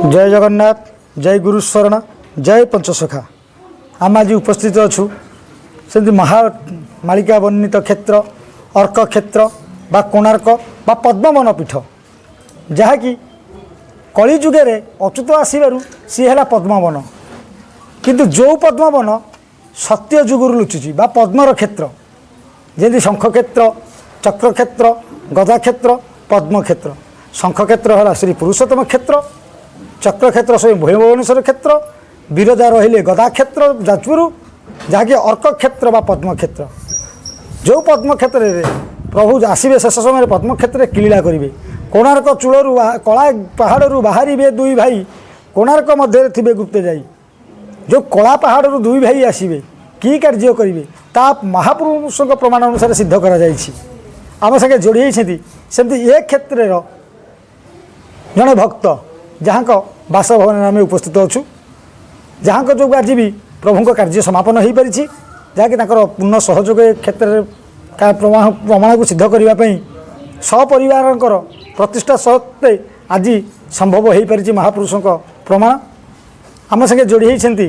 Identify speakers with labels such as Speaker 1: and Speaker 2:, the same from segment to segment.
Speaker 1: ଜୟ ଜଗନ୍ନାଥ, ଜୟ ଗୁରୁଶରଣ, ଜୟ ପଞ୍ଚସଖା। ଆମେ ଆଜି ଉପସ୍ଥିତ ଅଛୁ ସେମିତି ମହାମାଳିକା ବର୍ଣ୍ଣିତ କ୍ଷେତ୍ର ଅର୍କ କ୍ଷେତ୍ର ବା କୋଣାର୍କ ବା ପଦ୍ମବନ ପୀଠ, ଯାହାକି କଳିଯୁଗରେ ଅଚ୍ୟୁତ ଆସିବାରୁ ସିଏ ହେଲା ପଦ୍ମବନ। କିନ୍ତୁ ଯେଉଁ ପଦ୍ମବନ ସତ୍ୟ ଯୁଗରୁ ଲୁଚିଛି ବା ପଦ୍ମର କ୍ଷେତ୍ର, ଯେମିତି ଶଙ୍ଖକ୍ଷେତ୍ର, ଚକ୍ରକ୍ଷେତ୍ର, ଗଦାକ୍ଷେତ୍ର, ପଦ୍ମକ୍ଷେତ୍ର। ଶଙ୍ଖକ୍ଷେତ୍ର ହେଲା ଶ୍ରୀ ପୁରୁଷୋତ୍ତମ କ୍ଷେତ୍ର, ଚକ୍ରକ୍ଷେତ୍ର ସ୍ୱୟଂ ଭୁବନେଶ୍ୱର କ୍ଷେତ୍ର, ବିରଜା ରହିଲେ ଗଦାକ୍ଷେତ୍ର ଯାଜପୁର, ଯାହାକି ଅର୍କକ୍ଷେତ୍ର ବା ପଦ୍ମକ୍ଷେତ୍ର। ଯେଉଁ ପଦ୍ମକ୍ଷେତ୍ରରେ ପ୍ରଭୁ ଆସିବେ ଶେଷ ସମୟରେ ପଦ୍ମକ୍ଷେତ୍ରରେ ଲୀଳା କରିବେ। କୋଣାର୍କ ଚୂଳରୁ କଳା ପାହାଡ଼ରୁ ବାହାରିବେ ଦୁଇ ଭାଇ, କୋଣାର୍କ ମଧ୍ୟରେ ଥିବେ ଗୁପ୍ତ ଯାଇ। ଯେଉଁ କଳା ପାହାଡ଼ରୁ ଦୁଇ ଭାଇ ଆସିବେ, କି କାର୍ଯ୍ୟ କରିବେ, ତା ମହାପୁରୁଷଙ୍କ ପ୍ରମାଣ ଅନୁସାରେ ସିଦ୍ଧ କରାଯାଇଛି। ଆମ ସାଙ୍ଗେ ଯୋଡ଼ି ହେଇଛନ୍ତି ସେମିତି ଏ କ୍ଷେତ୍ରର ଜଣେ ଭକ୍ତ, ଯାହାଙ୍କ ବାସଭବନରେ ଆମେ ଉପସ୍ଥିତ ଅଛୁ, ଯାହାଙ୍କ ଯୋଗୁଁ ଆଜି ବି ପ୍ରଭୁଙ୍କ କାର୍ଯ୍ୟ ସମାପନ ହୋଇପାରିଛି, ଯାହାକି ତାଙ୍କର ପୂର୍ଣ୍ଣ ସହଯୋଗ ଏ କ୍ଷେତ୍ରରେ ପ୍ରମାଣକୁ ସିଦ୍ଧ କରିବା ପାଇଁ ସପରିବାରଙ୍କର ପ୍ରତିଷ୍ଠା ସତ୍ତ୍ୱେ ଆଜି ସମ୍ଭବ ହୋଇପାରିଛି ମହାପୁରୁଷଙ୍କ ପ୍ରମାଣ। ଆମ ସାଙ୍ଗେ ଯୋଡ଼ି ହେଇଛନ୍ତି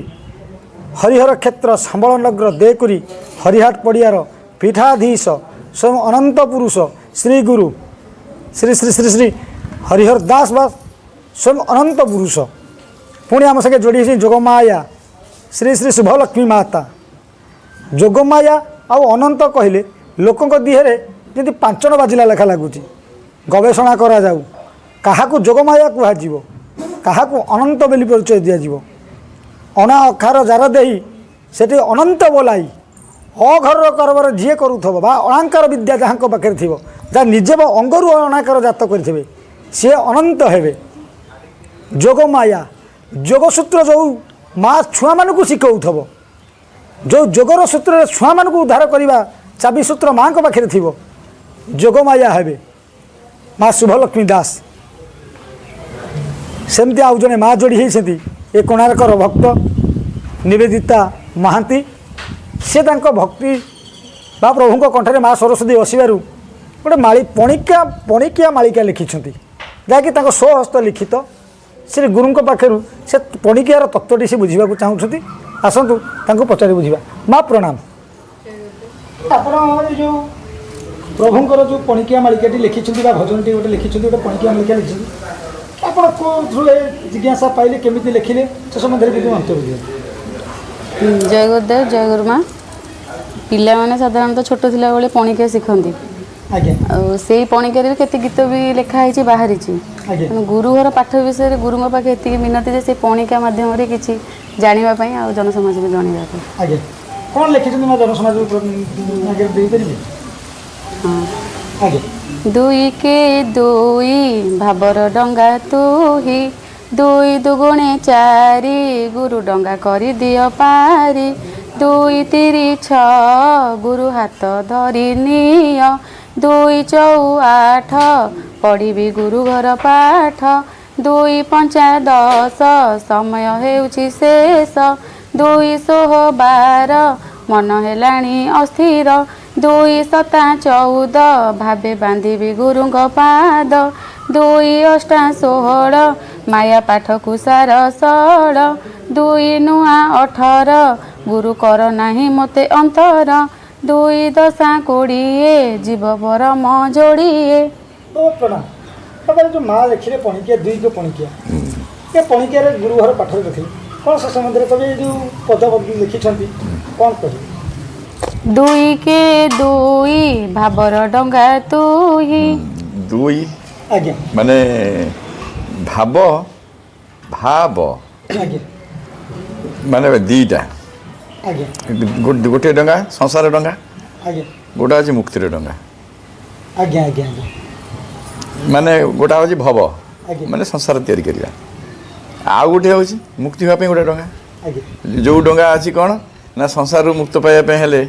Speaker 1: ହରିହର କ୍ଷେତ୍ର ସମ୍ବଳନଗର ଦେକୁରି ହରିହାଟ ପଡ଼ିଆର ପୀଠାଧୀଶ ସ୍ୱୟଂ ଅନନ୍ତ ପୁରୁଷ ଶ୍ରୀ ଗୁରୁ ଶ୍ରୀ ଶ୍ରୀ ଶ୍ରୀ ଶ୍ରୀ ହରିହର ଦାସ ବା ସ୍ୱୟଂ ଅନନ୍ତ ପୁରୁଷ। ପୁଣି ଆମ ସାଙ୍ଗେ ଯୋଡ଼ି ହେଇଛନ୍ତି ଯୋଗମାୟା ଶ୍ରୀ ଶ୍ରୀ ଶୁଭଲକ୍ଷ୍ମୀ ମାତା। ଯୋଗମାୟା ଆଉ ଅନନ୍ତ କହିଲେ ଲୋକଙ୍କ ଦିହରେ ଯେମିତି ପାଞ୍ଚଣ ବାଜିଲା ଲେଖା ଲାଗୁଛି। ଗବେଷଣା କରାଯାଉ, କାହାକୁ ଯୋଗମାୟା କୁହାଯିବ, କାହାକୁ ଅନନ୍ତ ବୋଲି ପରିଚୟ ଦିଆଯିବ। ଅଣା ଅଖାର ଜାର ଦେଇ ସେଠି ଅନନ୍ତ ବୋଲାଇ ଅଘରର କରବାର ଯିଏ କରୁଥିବ ବା ଅଣାକାର ବିଦ୍ୟା ଯାହାଙ୍କ ପାଖରେ ଥିବ, ଯାହା ନିଜେ ବା ଅଙ୍ଗରୁ ଅଣାକାର ଜାତ କରିଥିବେ, ସିଏ ଅନନ୍ତ ହେବେ। ଯୋଗମାୟା ଯୋଗସୂତ୍ର ଯେଉଁ ମା ଛୁଆମାନଙ୍କୁ ଶିଖଉଥିବ, ଯେଉଁ ଯୋଗର ସୂତ୍ରରେ ଛୁଆମାନଙ୍କୁ ଉଦ୍ଧାର କରିବା ଚାବି ସୂତ୍ର ମାଆଙ୍କ ପାଖରେ ଥିବ, ଯୋଗମାୟା ହେବେ ମା ଶୁଭଲକ୍ଷ୍ମୀ ଦାସ। ସେମିତି ଆଉ ଜଣେ ମା ଯୋଡ଼ି ହେଇଛନ୍ତି ଏ କୋଣାର୍କର ଭକ୍ତ ନିବେଦିତା ମହାନ୍ତି। ସେ ତାଙ୍କ ଭକ୍ତି ବା ପ୍ରଭୁଙ୍କ କଣ୍ଠରେ ମା ସରସ୍ୱତୀ ବସିବାରୁ ଗୋଟେ ମାଳି ପଣିକା ପଣିକିଆ ମାଳିକା ଲେଖିଛନ୍ତି, ଯାହାକି ତାଙ୍କ ସ୍ୱହସ୍ତ ଲିଖିତ। ଶ୍ରୀ ଗୁରୁଙ୍କ ପାଖରୁ ସେ ପଣିକିଆର ତତ୍ତ୍ୱଟି ସେ ବୁଝିବାକୁ ଚାହୁଁଛନ୍ତି। ଆସନ୍ତୁ ତାଙ୍କୁ ପଚାରି ବୁଝିବା। ମା ପ୍ରଣାମ। ଆପଣ ଏ ଯେଉଁ ପ୍ରଭୁଙ୍କର ଯେଉଁ ପଣିକିଆ ମାଳିକାଟି ଲେଖିଛନ୍ତି ବା ଭଜନଟି ଗୋଟେ ଲେଖିଛନ୍ତି, ଗୋଟେ ପଣିକିଆ ମାଳିକା ଲେଖିଛନ୍ତି, ଆପଣ କେଉଁଥିରୁ ଏ ଜିଜ୍ଞାସା ପାଇଲେ, କେମିତି ଲେଖିଲେ, ସେ ସମ୍ବନ୍ଧରେ କିଛି ମନ୍ତବ୍ୟ ଦିଅନ୍ତୁ।
Speaker 2: ଜୟ ଗୁରୁଦେବ, ଜୟ ଗୁରୁମା। ପିଲାମାନେ ସାଧାରଣତଃ ଛୋଟ ଥିଲାବେଳେ ପଣିକିଆ ଶିଖନ୍ତି। ଆଉ ସେଇ ପଣିକିଆରେ ବି କେତେ ଗୀତ ବି ଲେଖା ହେଇଛି, ବାହାରିଛି। ତେଣୁ ଗୁରୁଘର ପାଠ ବିଷୟରେ ଗୁରୁଙ୍କ ପାଖେ ଏତିକି ମିନତି ଯେ ସେଇ ପଣିକା ମାଧ୍ୟମରେ କିଛି ଜାଣିବା ପାଇଁ ଆଉ ଜନସମାଜକୁ ଜଣାଇବା ପାଇଁ।
Speaker 1: ଆଜ୍ଞା, କ'ଣ ଲେଖିଛନ୍ତି ମା, ଜନସମାଜ ଆଗରେ ଦେଇପାରିବେ?
Speaker 2: ହଁ।
Speaker 1: ଆଜ୍ଞା।
Speaker 2: ଦୁଇ କେ ଦୁଇ ଭାବର ଡଙ୍ଗା ତୁହି, ଦୁଇ ଦୁଗୁଣେ ଚାରି ଗୁରୁ ଡଙ୍ଗା କରିଦିଅ ପାରି, ଦୁଇ ତିରି ଛଅ ଗୁରୁ ହାତ ଧରି ନିଅ, ଦୁଇ ଚଉ ଆଠ ପଢ଼ିବି ଗୁରୁ ଘର ପାଠ, ଦୁଇ ପଞ୍ଚା ଦଶ ସମୟ ହେଉଛି ଶେଷ, ଦୁଇ ଷୋହ 12 ମନ ହେଲାଣି ଅସ୍ଥିର, ଦୁଇ ସତା 14 ଭାବେ ବାନ୍ଧିବି ଗୁରୁଙ୍କ ପାଦ, ଦୁଇ ଅଷ୍ଟା 16 ମାୟା ପାଠକୁ ସାର ସଳ, ଦୁଇ ନୂଆ 18 ଗୁରୁ କର ନାହିଁ ମୋତେ ଅନ୍ତର, ଦୁଇ ଦଶା 20 ଯିବ ପରମ ଯୋଡ଼ିଏ।
Speaker 1: ବହୁତ ପ୍ରଣାମ। ତାପରେ ଯେଉଁ ମା ଲେଖିଲେ ପଣିକିଆ, ଦୁଇକ ପଣିକିଆ, ଏ ପଣିକିଆରେ ଗୁରୁଘର ପାଠରେ ଲେଖିଲେ କ'ଣ, ସେ ସମ୍ବନ୍ଧରେ ତବେ ଏଇ ଯେଉଁ ପଦ ଲେଖିଛନ୍ତି କ'ଣ କହିବେ?
Speaker 2: ଦୁଇ କେ ଦୁଇ ଭାବର ଡଙ୍ଗା ତୁହି।
Speaker 3: ଦୁଇ। ମାନେ ଭାବ ଭାବ ମାନେ ଦୁଇଟା। ଗୋଟିଏ ଡଙ୍ଗା ସଂସାର ଡଙ୍ଗା, ଗୋଟା ଅଛି ମୁକ୍ତିର ଡଙ୍ଗା।
Speaker 1: ଆଜ୍ଞା ଆଜ୍ଞା ଆଜ୍ଞା
Speaker 3: ମାନେ ଗୋଟା ହେଉଛି ଭବ, ମାନେ ସଂସାର ତିଆରି କରିବା, ଆଉ ଗୋଟିଏ ହେଉଛି ମୁକ୍ତି ହେବା ପାଇଁ ଗୋଟେ ଡଙ୍ଗା। ଯେଉଁ ଡଙ୍ଗା ଅଛି କ'ଣ ନା ସଂସାରରୁ ମୁକ୍ତ ପାଇବା ପାଇଁ ହେଲେ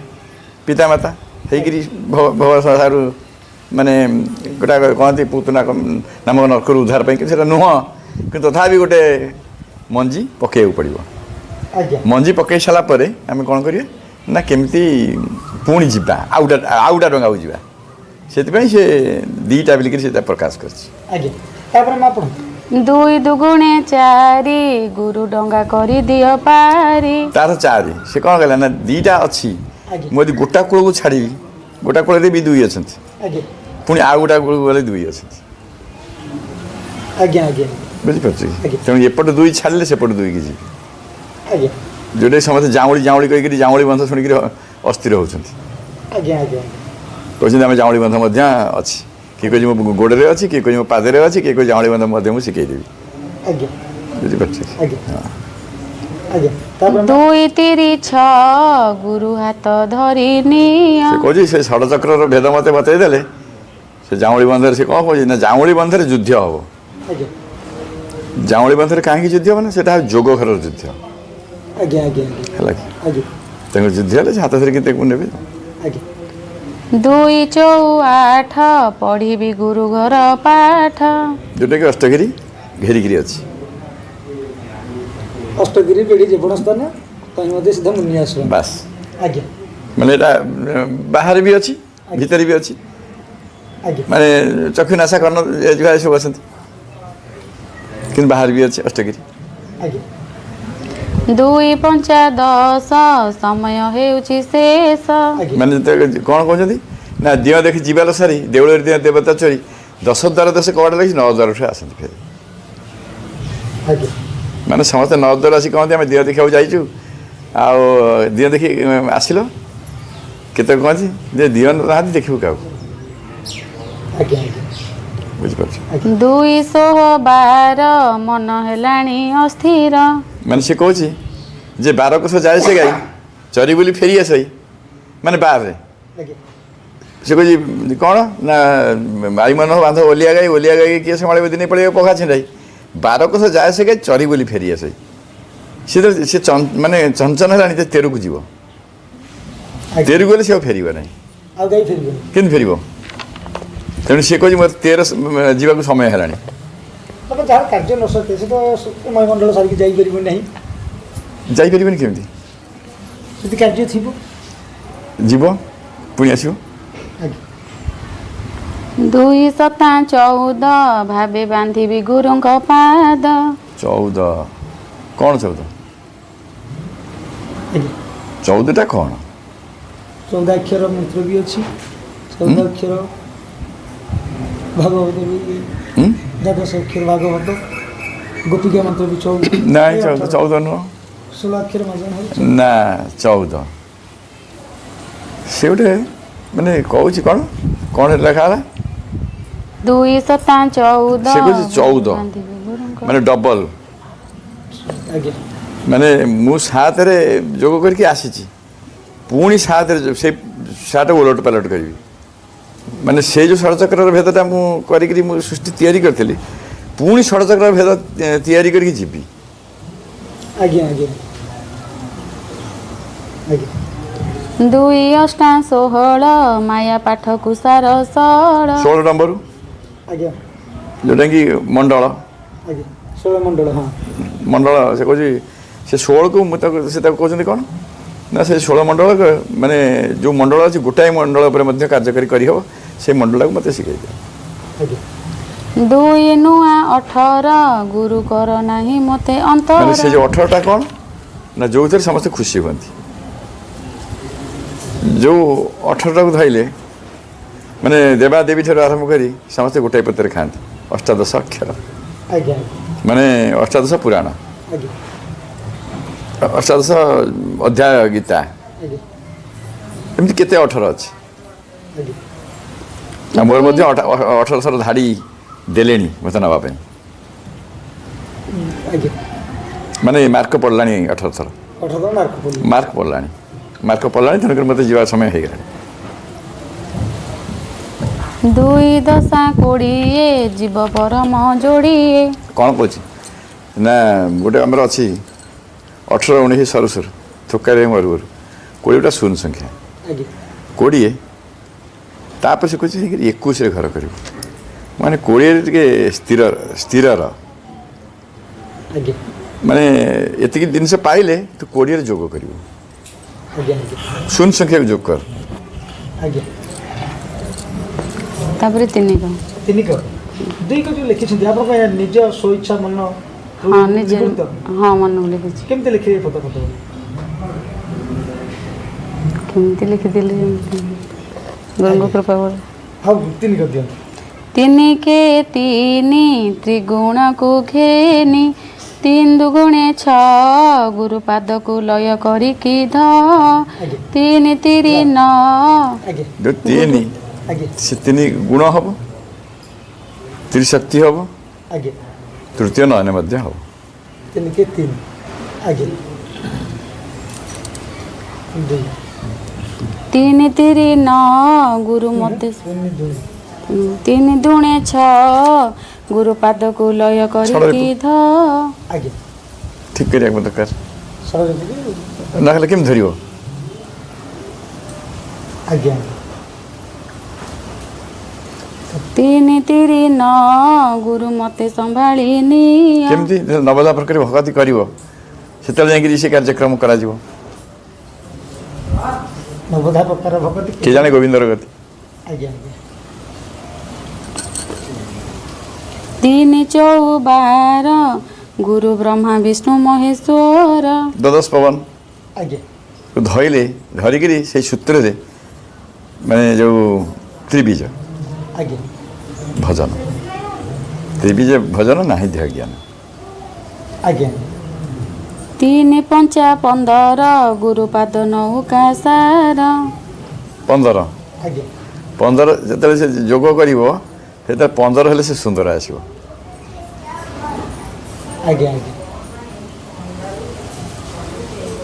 Speaker 3: ପିତାମାତା ହେଇକିରି ଭବ ସଂସାରରୁ, ମାନେ ଗୋଟା କହନ୍ତି ପୁତନା ନାମକ ନର୍କରୁ ଉଦ୍ଧାର ପାଇଁ, କିନ୍ତୁ ସେଇଟା ନୁହଁ। କିନ୍ତୁ ତଥାପି ଗୋଟେ ମଞ୍ଜି ପକାଇବାକୁ ପଡ଼ିବ। ମଞ୍ଜି ପକାଇ ସାରିଲା ପରେ ଆମେ କ'ଣ କରିବା ନା କେମିତି ପୁଣି ଯିବା ଆଉ ଗୋଟା ଡଙ୍ଗାକୁ ଯିବା, ସେଥିପାଇଁ ସେ ଦୁଇଟା ବୋଲିକିରି ସେଇଟା ପ୍ରକାଶ କରିଛି।
Speaker 1: ଆଜ୍ଞା, ତାପରେ ମା ପଢ଼ନ୍ତୁ।
Speaker 2: ଦୁଇ ଦୁଗୁଣେ ଚାରି, ଗୁରୁ ଡଙ୍ଗା କରିଦିଅ ପାରି।
Speaker 3: ତାର ଚାରି। ସେ କ'ଣ କଲା ନା, ଦୁଇଟା ଅଛି, ମୁଁ ଯଦି ଗୋଟା କୂଳକୁ ଛାଡ଼ିବି, ଗୋଟା କୂଳରେ ବି ଦୁଇ ଅଛନ୍ତି, ପୁଣି ଆଉ ଗୋଟା କୂଳକୁ ଗଲେ ଦୁଇ ଅଛନ୍ତି।
Speaker 1: ଆଜ୍ଞା ଆଜ୍ଞା,
Speaker 3: ବୁଝିପାରୁଛୁ କି? ତେଣୁ ଏପଟେ ଦୁଇ ଛାଡ଼ିଲେ ସେପଟେ ଦୁଇକି ଯିବି।
Speaker 1: ଆଜ୍ଞା।
Speaker 3: ଯେଉଁଟାକି ସମସ୍ତେ ଜାଉଁଳି ଜାଉଁଳି କହିକିରି ଜାଉଁଳି ବନ୍ଧ ଶୁଣିକିରି ଅସ୍ଥିର ହେଉଛନ୍ତି।
Speaker 1: ଆଜ୍ଞା ଆଜ୍ଞା,
Speaker 3: କହୁଛନ୍ତି ଆମେ ଜାଉଁଳି ବନ୍ଧ ମଧ୍ୟ ଅଛି, କିଏ କହୁଛି ମୋ ଗୋଡ଼ରେ ଅଛି, କିଏ କହୁଛି ମୋ ପାଦରେ ଅଛି, କିଏ କହୁଛି ଜାଉଁଳି ବନ୍ଧ ମଧ୍ୟ ମୁଁ ଶିଖେଇଦେବି।
Speaker 1: ଆଜ୍ଞା,
Speaker 3: ବୁଝିପାରୁଛୁ?
Speaker 1: ଆଜ୍ଞା ଆଜ୍ଞା। ତାପରେ
Speaker 2: ଦୁଇ ତିରି ଛଅ, ଗୁରୁ ହାତ ଧରି ନିଅ।
Speaker 3: ସେ କହୁଛି ସେ ଷଡ଼ଚକ୍ରର ଭେଦ ମୋତେ ବତେଇ ଦେଲେ, ସେ ଜାଉଁଳି ବନ୍ଧରେ ସେ କ'ଣ କହୁଛି ନା, ଜାଉଁଳି ବନ୍ଧରେ ଯୁଦ୍ଧ ହେବ।
Speaker 1: ଆଜ୍ଞା।
Speaker 3: ଜାଉଁଳି ବନ୍ଧରେ କାହିଁକି ଯୁଦ୍ଧ ହେବ ନା, ସେଟା ଯୋଗ ଘରର ଯୁଦ୍ଧ।
Speaker 1: ଆଜ୍ଞା ଆଜ୍ଞା।
Speaker 3: ହେଲା କି?
Speaker 1: ଆଜ୍ଞା।
Speaker 3: ତାଙ୍କ ଯୁଦ୍ଧ ହେଲେ ସେ ହାତ ଧରିକି ତାକୁ ନେବେ।
Speaker 1: ଆଜ୍ଞା।
Speaker 2: ଦୁଇ ଚଉ ଆଠ, ପଢ଼ିବି ଗୁରୁ ଘର ପାଠ।
Speaker 3: ଯେଉଁଟାକି ଅଷ୍ଟଗିରି ଘେରିକିରି ଅଛି।
Speaker 1: ଅଷ୍ଟଗିରି ବେଡ଼ି ଯେବଣ ସ୍ଥାନ ତହିଁ ମଧ୍ୟ ସିଦ୍ଧ ମୁନି ଆଶ୍ରମ।
Speaker 3: ବାସ୍।
Speaker 1: ଆଜ୍ଞା।
Speaker 3: ମାନେ ଏଇଟା ବାହାରେ ବି ଅଛି, ଭିତରେ ବି ଅଛି।
Speaker 1: ଆଜ୍ଞା।
Speaker 3: ମାନେ ଚକ୍ଷୁ ନାସା କର୍ଣ୍ଣ ଜିହ୍ବା ଏସବୁ ଅଛନ୍ତି, କିନ୍ତୁ ବାହାରେ ବି ଅଛି ଅଷ୍ଟଗିରି।
Speaker 1: ଆଜ୍ଞା।
Speaker 2: ଦୁଇ ପଞ୍ଚା ଦଶ, ସମୟ ହେଉଛି ଶେଷ।
Speaker 1: ଆଜ୍ଞା।
Speaker 3: ମାନେ ଯେତେବେଳେ କ'ଣ କହୁଛନ୍ତି ନା, ଦିଅଁ ଦେଖି ଯିବାର ସାରି ଦେଉଳରେ ଦିଅଁ ଦେବତା ଚୋରି, ଦଶ ଦ୍ୱାର ଦେଶ କବାଟ ଲାଗିଛି, ନଅ ଦ୍ୱାରଠୁ ଆସନ୍ତି ଫେରି।
Speaker 1: ଆଜ୍ଞା।
Speaker 3: ମାନେ ସମସ୍ତେ ନଅ ଦ୍ୱାର ଆସି କହନ୍ତି ଆମେ ଦିଅଁ ଦେଖିବାକୁ ଯାଇଛୁ, ଆଉ ଦିଅଁ ଦେଖି ଆସିଲ। କେତେ କହନ୍ତି ଯେ ଦିଅଁ ନାହାନ୍ତି ଦେଖିବୁ କାହାକୁ।
Speaker 1: ଆଜ୍ଞା ଆଜ୍ଞା।
Speaker 3: ବୁଝିପାରୁଛୁ?
Speaker 2: ଦୁଇ ଶହ ବାର, ମନ ହେଲାଣି ଅସ୍ଥିର।
Speaker 3: ମାନେ ସେ କହୁଛି ଯେ ବାର କୋଷ ଯାଏ ସେ ଗାଈ ଚରି ବୋଲି ଫେରି ଆସଇ, ମାନେ ବାରରେ।
Speaker 1: ଆଜ୍ଞା।
Speaker 3: ସେ କହୁଛି କ'ଣ ନା, ମାଇ ମନ ବାନ୍ଧ ଓଲିଆ ଗାଈ, ଓଲିଆ ଗାଈ କିଏ ସମ୍ଭାଳିବ, ଦିନେ ପଳେଇବ ପଘା ଛିଣ୍ଡାଇ। ବାର କୋଷ ଯାଏ ସେ ଗାଈ ଚରି ବୋଲି ଫେରି ଆସଇ। ସେ ତ ସେ ମାନେ ଚଞ୍ଚନ ହେଲାଣି ଯେ ତେରକୁ ଯିବ,
Speaker 1: ଆଜ୍ଞା।
Speaker 3: ତେରକୁ ଗଲେ ସେ ଆଉ ଫେରିବ ନାହିଁ।
Speaker 1: ଆଉ ଗାଈ ଫେରିବନି।
Speaker 3: କେମିତି ଫେରିବ? ତେଣୁ ସେ କହୁଛି ମୋତେ ତେର ଯିବାକୁ ସମୟ ହେଲାଣି।
Speaker 1: ତମେ ଯାହାର କାର୍ଯ୍ୟ ନ ସରିଥାଏ ସେ ତ ମୟମଣ୍ଡଳ ସାରିକି ଯାଇପାରିବ ନାହିଁ।
Speaker 3: ଯାଇପାରିବନି କେମିତି?
Speaker 1: ଯଦି କାର୍ଯ୍ୟ ଥିବ
Speaker 3: ଯିବ ପୁଣି ଆସିବ।
Speaker 1: ଆଜ୍ଞା।
Speaker 2: ଦୁଇ ସତା ଚଉଦ, ଭାବେ ବାନ୍ଧିବି ଗୁରୁଙ୍କ ପାଦ।
Speaker 3: ଚଉଦ କ'ଣ? ଚଉଦ?
Speaker 1: ଆଜ୍ଞା।
Speaker 3: ଚଉଦଟା କ'ଣ?
Speaker 1: ଚଉଦ ଅକ୍ଷର ମନ୍ତ୍ର ବି ଅଛି, ଚଉଦ ଅକ୍ଷର ଭାଗବତ ବି, ଦ୍ୱାଦଶ ଅକ୍ଷର ଭାଗବତ, ଗୋପିକା ମନ୍ତ୍ର ବି ଚଉଦ।
Speaker 3: ନାଇଁ, ଚଉଦ ଚଉଦ ନୁହଁ।
Speaker 1: ଷୋହଳ ଅକ୍ଷର ମଜନ ହେଉଛି
Speaker 3: ନା ଚଉଦ। ସେ ଗୋଟେ ମାନେ କହୁଛି କ'ଣ କ'ଣ ଲେଖା ହେଲା?
Speaker 2: ଦୁଇ ସତା ଚଉଦ,
Speaker 3: ସେ କହୁଛି ଚଉଦ।
Speaker 2: ବାନ୍ଧିବି ଗୁରୁଙ୍କ।
Speaker 3: ମାନେ ଡବଲ।
Speaker 1: ଆଜ୍ଞା।
Speaker 3: ମାନେ ମୁଁ ସାତରେ ଯୋଗ କରିକି ଆସିଛି, ପୁଣି ସାତରେ ସେଇ ସାତ ଓଲଟ ପାଲଟ କରିବି। ମାନେ ସେ ଯେଉଁ ଷଡ଼ଚକ୍ରର ଭେଦଟା ମୁଁ କରିକିରି ମୁଁ ସୃଷ୍ଟି ତିଆରି କରିଥିଲି, ପୁଣି ଷଡ଼ଚକ୍ରର ଭେଦ ତିଆରି କରିକି ଯିବି।
Speaker 1: ଆଜ୍ଞା ଆଜ୍ଞା ଆଜ୍ଞା।
Speaker 2: ଦୁଇ ଅଷ୍ଟା ଷୋହଳ, ମାୟା ପାଠକୁ ସାର ସଳ।
Speaker 3: ଷୋହଳ ନମ୍ବର,
Speaker 1: ଆଜ୍ଞା,
Speaker 3: ଯେଉଁଟାକି ମଣ୍ଡଳ।
Speaker 1: ଆଜ୍ଞା, ଷୋହଳ ମଣ୍ଡଳ, ହଁ।
Speaker 3: ମଣ୍ଡଳ। ସେ କହୁଛି ସେ ଷୋହଳକୁ ମୁଁ ତାକୁ, ସେ ତାକୁ କହୁଛନ୍ତି କ'ଣ ନା, ସେ ଷୋହଳ ମଣ୍ଡଳ ମାନେ ଯେଉଁ ମଣ୍ଡଳ ଅଛି, ଗୋଟାଏ ମଣ୍ଡଳ ଉପରେ ମଧ୍ୟ କାର୍ଯ୍ୟକାରୀ କରିହେବ, ସେ ମଣ୍ଡଳଟାକୁ ମୋତେ ଶିଖେଇ ଦିଅ।
Speaker 1: ଆଜ୍ଞା।
Speaker 2: ଦୁଇ ନୂଆ ଅଠର, ଗୁରୁ କର ନାହିଁ ମୋତେ ଅନ୍ତର।
Speaker 3: ମାନେ ସେ ଯେଉଁ ଅଠରଟା କ'ଣ ନା, ଯେଉଁଥିରେ ସମସ୍ତେ ଖୁସି ହୁଅନ୍ତି, ଯେଉଁ ଅଠରଟାକୁ ଧଇଲେ ମାନେ ଦେବାଦେବୀ ଠାରୁ ଆରମ୍ଭ କରି ସମସ୍ତେ ଗୋଟାଏ ପତ୍ରରେ ଖାଆନ୍ତି, ଅଷ୍ଟାଦଶ ଅକ୍ଷର।
Speaker 1: ଆଜ୍ଞା।
Speaker 3: ମାନେ ଅଷ୍ଟାଦଶ ପୁରାଣ,
Speaker 1: ଆଜ୍ଞା,
Speaker 3: ଅଷ୍ଟାଦଶ ଅଧ୍ୟାୟ ଗୀତା,
Speaker 1: ଆଜ୍ଞା,
Speaker 3: ଏମିତି କେତେ ଅଠର ଅଛି।
Speaker 1: ଆଜ୍ଞା।
Speaker 3: ଆଉ ମୋର ମଧ୍ୟ ଅଠର ଥର ଧାଡ଼ି ଦେଲେଣି ମୋତେ ନେବା ପାଇଁ।
Speaker 1: ଆଜ୍ଞା।
Speaker 3: ମାନେ ମାର୍କ ପଡ଼ିଲାଣି ଅଠର ଥର।
Speaker 1: ଅଠର ଥର ମାର୍କ ପଡ଼ିଲା।
Speaker 3: ମାର୍କ ପଡ଼ିଲାଣି, ମାର୍କ ପଡ଼ିଲାଣି, ତେଣୁକରି ମୋତେ ଯିବା ସମୟ ହେଇଗଲାଣି।
Speaker 2: ଦୁଇ ଦଶା କୋଡ଼ିଏ, ଯିବ ପରମ ଯୋଡ଼ିଏ।
Speaker 3: କ'ଣ କହୁଛି ନା, ଗୋଟେ ଆମର ଅଛି ଅଠର ଉଣେଇଶ ସରୁ ସରୁ ଥୋକାରେ ମରୁ ମରୁ, କୋଡ଼ିଏଟା ଶୂନ ସଂଖ୍ୟା।
Speaker 1: ଆଜ୍ଞା।
Speaker 3: କୋଡ଼ିଏ, ତାପରେ ସେ କହୁଛି ହେଇକିରି ଏକୋଇଶରେ ଘର କରିବୁ, ମାନେ କୋଡ଼ିଏରେ ଟିକେ ସ୍ଥିର ସ୍ଥିରର।
Speaker 1: ଆଜ୍ଞା।
Speaker 3: ମାନେ ଏତିକି ଜିନିଷ ପାଇଲେ ତୁ କୋଡ଼ିଏରେ ଯୋଗ କରିବୁ।
Speaker 1: ଆଜ୍ଞା ଆଜ୍ଞା।
Speaker 3: ଶୂନ ସଂଖ୍ୟାକୁ ଯୋଗ କର।
Speaker 1: ଆଜ୍ଞା।
Speaker 2: ତାପରେ ତିନିକ।
Speaker 1: ତିନିକ ଦୁଇକ ଯେଉଁ ଲେଖିଛନ୍ତି ଆପଣଙ୍କ ନିଜ ସ୍ୱଇଚ୍ଛା ମନ?
Speaker 2: ହଁ, ନିଜେ। ହଁ, ମନକୁ ଲେଖିଛି।
Speaker 1: କେମିତି ଲେଖିଲେ ପଦ ପଦ?
Speaker 2: କେମିତି ଲେଖିଥିଲି, ଗୁରୁଙ୍କ କୃପା।
Speaker 1: ହଉ, ତିନି କରିଦିଅନ୍ତୁ।
Speaker 2: ତିନି କେ ତିନି ତ୍ରିଗୁଣକୁ ଘେନି, ତିନି ଦୁଗୁଣେ ଛଅ, ଗୁରୁପାଦକୁ ଲୟ କରିକି ଧ, ତିନି ତିରି ନଅ।
Speaker 3: ଯେଉଁ ତିନି, ସେ ତିନି ଗୁଣ ହବ, ତ୍ରିଶକ୍ତି ହବ, ତୃତୀୟ ନୟନ ମଧ୍ୟ ହବ।
Speaker 1: ତିନି କେ ତିନି। ଆଜ୍ଞା।
Speaker 2: ତିନି ତିରି ନଅ, ଗୁରୁ ମତେ ତିନି ଦୁଣେ ଛଅ, ଗୁରୁପାଦକୁ ଲୟ କରିକି ଧ।
Speaker 3: ଠିକ କରିବାକୁ ଦରକାର, ନହେଲେ କେମିତି ଧରିବ?
Speaker 1: ଆଜ୍ଞା।
Speaker 2: ତିନି ତିରି ନଅ, ଗୁରୁ ମତେ ସମ୍ଭାଳି ନିଅ।
Speaker 3: କେମିତି ନବଧା ପ୍ରକାର ଭଗତି କରିବ, ସେତେବେଳେ ଯାଇକିରି ସେ କାର୍ଯ୍ୟକ୍ରମ କରାଯିବ।
Speaker 1: ନବଧା ପ୍ରକାର ଭଗତି,
Speaker 3: କିଏ ଜାଣେ ଗୋବିନ୍ଦର ଗତି।
Speaker 1: ଆଜ୍ଞା ଆଜ୍ଞା।
Speaker 2: ତିନି ଚଉ ବାର, ଗୁରୁ ବ୍ରହ୍ମା ବିଷ୍ଣୁ ମହେଶ୍ୱର।
Speaker 3: ଦ୍ୱାଦଶ ପବନ।
Speaker 1: ଆଜ୍ଞା।
Speaker 3: ଧଇଲେ, ଧରିକିରି ସେଇ ସୂତ୍ରରେ ମାନେ ଯେଉଁ ତ୍ରିବୀଜ।
Speaker 1: ଆଜ୍ଞା।
Speaker 3: ଭଜନ ତ୍ରିବୀଜ ଭଜନ ନାହିଁ ଦେହ ଜ୍ଞାନ।
Speaker 1: ଆଜ୍ଞା।
Speaker 2: ତିନି ପଞ୍ଚା 15, ଗୁରୁପାଦ ନୌକା ସାର।
Speaker 3: 15।
Speaker 1: ଆଜ୍ଞା।
Speaker 3: 15 ଯେତେବେଳେ ସେ ଯୋଗ କରିବ, ସେତେବେଳେ 15 ହେଲେ ସେ ସୁନ୍ଦର ଆସିବ।
Speaker 1: ଆଜ୍ଞା ଆଜ୍ଞା।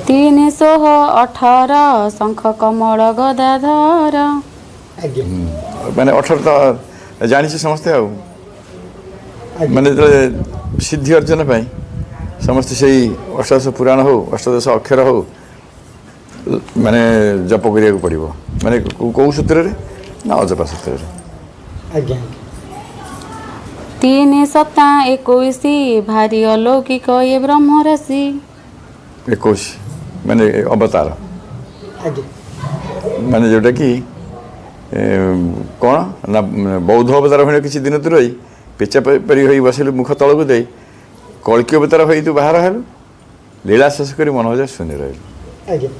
Speaker 2: ତିନି ଶହ 18, ଶଙ୍ଖ କମଳ ଗଦାଧର।
Speaker 1: ଆଜ୍ଞା।
Speaker 3: ମାନେ 18 ତ ଜାଣିছে ସମସ୍ତେ। ଆଉ ମାନେ ଯେତେବେଳେ ସିଦ୍ଧି ଅର୍ଜନ ପାଇଁ ସମସ୍ତେ ସେଇ ଅଷ୍ଟାଦଶ ପୁରାଣ ହଉ, ଅଷ୍ଟାଦଶ ଅକ୍ଷର ହଉ, ମାନେ ଜପ କରିବାକୁ ପଡ଼ିବ। ମାନେ କେଉଁ ସୂତ୍ରରେ ନା ଅଜପା ସୂତ୍ରରେ।
Speaker 1: ଆଜ୍ଞା।
Speaker 2: ତିନି ସତା 21, ଭାରି ଅଲୌକିକ ଏ ବ୍ରହ୍ମରାଶି।
Speaker 3: 21 ମାନେ ଅବତାର।
Speaker 1: ଆଜ୍ଞା।
Speaker 3: ମାନେ ଯେଉଁଟାକି କ'ଣ ନା ବୌଦ୍ଧ ଅବତାର ଭଳି କିଛି ଦିନ ତୁ ରହି ପେଚା ପରି ହୋଇ ବସିଲୁ ମୁଖ ତଳକୁ ଦେଇ, କଳ୍କୀ ଅବତାର ହୋଇ ତୁ ବାହାର ହେଲୁ, ଲୀଳା ଶେଷ କରି ମନ ହଜାର ଶୂନ୍ୟ ରହିଲୁ।
Speaker 1: ଆଜ୍ଞା।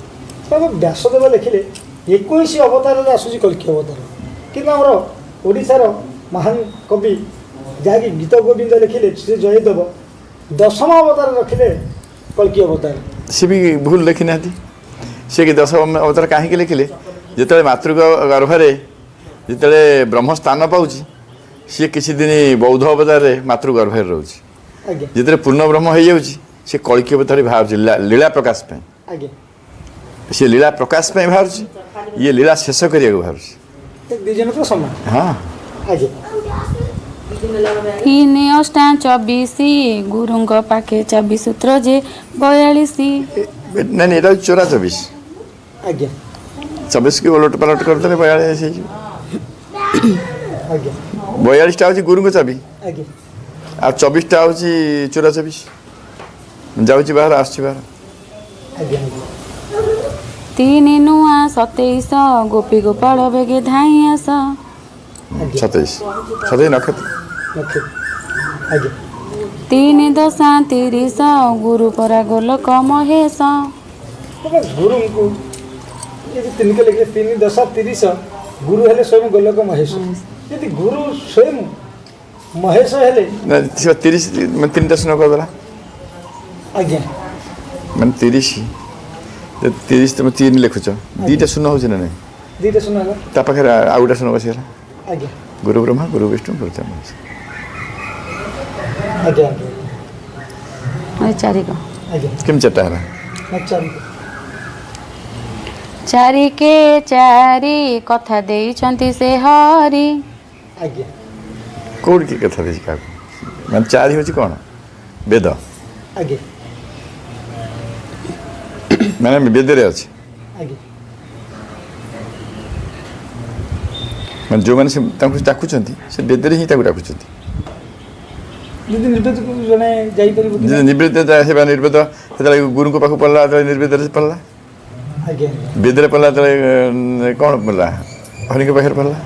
Speaker 1: ବ୍ୟାସଦେବ ଲେଖିଲେ 21 ଅବତାରରେ ଆସୁଛି କଳ୍କୀ ଅବତାର, କିନ୍ତୁ ଆମର ଓଡ଼ିଶାର ମହାନ କବି ଯାହାକି ଗୀତ ଗୋବିନ୍ଦ ଲେଖିଲେ ଶ୍ରୀ ଜୟଦେବ ଦଶମ ଅବତାର ରଖିଲେ କଳ୍କୀ ଅବତାର।
Speaker 3: ସେ ବି ଭୁଲ ଲେଖିନାହାନ୍ତି। ସେ କି ଦଶମ ଅବତାର କାହିଁକି ଲେଖିଲେ? ଯେତେବେଳେ ମାତୃ ଗର୍ଭରେ ଯେତେବେଳେ ବ୍ରହ୍ମ ସ୍ଥାନ ପାଉଛି, ସିଏ କିଛି ଦିନ ବୌଦ୍ଧ ଅବତାରରେ ମାତୃ ଗର୍ଭରେ ରହୁଛି। ଯେତେବେଳେ ପୂର୍ଣ୍ଣ ବ୍ରହ୍ମ ହେଇଯାଉଛି, ସେ କଳ୍କୀ ଅବତାରରେ ବାହାରୁଛି ଲୀଳା ପ୍ରକାଶ ପାଇଁ।
Speaker 1: ଆଜ୍ଞା।
Speaker 3: ସେ ଲୀଳା ପ୍ରକାଶ ପାଇଁ ବାହାରୁଛି, ଇଏ ଲୀଳା ଶେଷ କରିବାକୁ ବାହାରୁଛି।
Speaker 1: ଦୁଇ ଜଣ ତ ସମାନ।
Speaker 3: ହଁ।
Speaker 1: ଆଜ୍ଞା।
Speaker 2: ତିନି ଅଷ୍ଟା 24, ଗୁରୁଙ୍କ ପାଖେ ଚାବି ସୂତ୍ର ଯେ 42।
Speaker 3: ନାଇଁ ନାଇଁ, ଏଇଟା ହେଉଛି ଚୋରା 24।
Speaker 1: ଆଜ୍ଞା।
Speaker 3: 24କି ଓଲଟ ପାଲଟ କରିଦେଲେ 42 ହେଇଯିବ।
Speaker 1: ଆଜ୍ଞା।
Speaker 3: 42ଟା ହେଉଛି ଗୁରୁଙ୍କ ଚାବି।
Speaker 1: ଆଜ୍ଞା।
Speaker 3: ଆଉ 24ଟା ହେଉଛି ଚୋରା 24, ଯାଉଛି ବାହାର ଆସୁଛି ବାହାର।
Speaker 1: ଆଜ୍ଞା ଆଜ୍ଞା।
Speaker 2: ତିନି ନୂଆ 27, ଗୋପୀ ଗୋପାଳ ବେଗେ ଧାଇଁ ଆସ।
Speaker 3: 27, 27 ନକ୍ଷତ୍ର।
Speaker 1: ଆଜ୍ଞା।
Speaker 2: ତିନି ଦଶା 30, ଗୁରୁ ପରା ଗୋଲକ ମହେଶ।
Speaker 1: ଗୁରୁଙ୍କୁ ଯଦି ତିନି ଲେଖିଲେ ତିନି ଦଶା 30, ଗୁରୁ ହେଲେ ସ୍ୱୟଂ ଗୋଲକ ମହେଶ। ଯଦି ଗୁରୁ ସ୍ୱୟଂ ମହେଶ ହେଲେ
Speaker 3: 30 ମାନେ ତିନିଟା ଶୂନ କରିଦେଲା।
Speaker 1: ଆଜ୍ଞା।
Speaker 3: ମାନେ 30, 30 ତମେ ତିନି ଲେଖୁଛ, ଦୁଇଟା ଶୂନ ହେଉଛି ନା ନାଇଁ?
Speaker 1: ଦୁଇଟା ଶୂନ ହେଲା।
Speaker 3: ତା ପାଖରେ ଆଉ ଗୋଟେ ଶୂନ ବସିଗଲା।
Speaker 1: ଆଜ୍ଞା।
Speaker 3: ଗୁରୁ ବ୍ରହ୍ମା ଗୁରୁ ବିଷ୍ଣୁ ଗୁରୁ ମହେଶ।
Speaker 1: ଆଜ୍ଞା।
Speaker 2: ଚାରିକ।
Speaker 1: ଆଜ୍ଞା।
Speaker 3: କେମିତି ଚାରିଟା ହେଲା?
Speaker 1: ଚାରିକ।
Speaker 2: ଚାରି କେ ଚାରି, କଥା ଦେଇଛନ୍ତି ସେ ହରି।
Speaker 1: ଆଜ୍ଞା।
Speaker 3: କୋଉଠି କି କଥା ଦେଇଛି କାହାକୁ? ମାନେ ଚାରି ହେଉଛି କ'ଣ? ବେଦ।
Speaker 1: ଆଜ୍ଞା।
Speaker 3: ମାନେ ବେଦରେ ଅଛି।
Speaker 1: ଆଜ୍ଞା।
Speaker 3: ମାନେ ଯେଉଁମାନେ ସେ ତାଙ୍କୁ ଡାକୁଛନ୍ତି, ସେ ବେଦରେ ହିଁ ତାକୁ ଡାକୁଛନ୍ତି।
Speaker 1: ଯଦି ନିର୍ବେଦକୁ ଜଣେ ଯାଇପାରିବ?
Speaker 3: ନିର୍ବେଦ ହେବା, ନିର୍ବେଦ ସେତେବେଳେ ଗୁରୁଙ୍କ ପାଖକୁ ପଡ଼ିଲା, ଯେତେବେଳେ ନିର୍ବେଦରେ ପଡ଼ିଲା।
Speaker 1: ଆଜ୍ଞା।
Speaker 3: ବେଦରେ ପଡ଼ିଲା ଯେତେବେଳେ କ'ଣ ପଡ଼ିଲା? ହରିଙ୍କ ପାଖରେ ପଡ଼ିଲା।